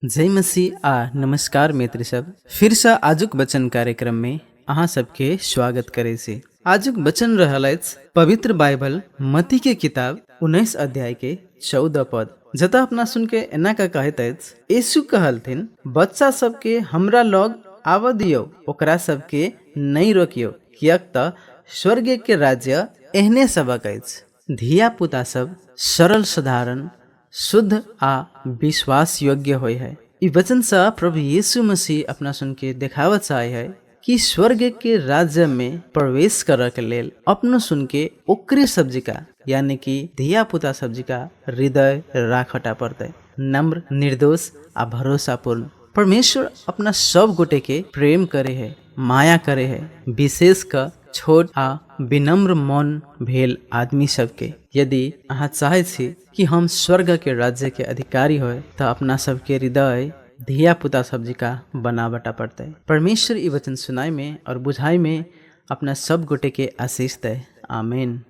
जय मसीह आ नमस्कार मित्र सब, फिरसँ आजुक वचन कार्यक्रम में अहाँ सबके स्वागत करै छी। आजुक वचन रहल अछि पवित्र बाइबल मती के किताब 19 अध्याय के 14 पद, जतऽ अपना सुन के एना का कहैत अछि, यीशु कहलथिन, बच्चा सबके हमरा लग आबऽ दियौ, ओकरा सबके नहि रोकियौ, किएक तऽ स्वर्ग के राज्य एहने सबक अछि। धिया पुता सब सरल साधारण शुद्ध आ विश्वास योग्य होय है। ई वचन से प्रभु यीशु मसीह अपना सुन के देखावत चाहे है कि स्वर्ग के राज्य में प्रवेश करे के लेल अपनो सुन के ओकरे सब्जी का यानी कि धिया पुता सब्जी का हृदय राखटा पड़तै, नम्र, निर्दोष आ भरोसापूर्ण। परमेश्वर अपना सब गोटे के प्रेम करे है, माया करे है, विशेष क छोट आ विनम्र मन भेल आदमी सबके। यदि अहाँ चाहै छी कि हम स्वर्ग के राज्य के अधिकारी होय त अपना सबके हृदय धिया पुता सब जका बनाबटा पड़तै। परमेश्वर ई वचन सुनाय में और बुझाय में अपना सब गोटे के आशीष दे। आमीन।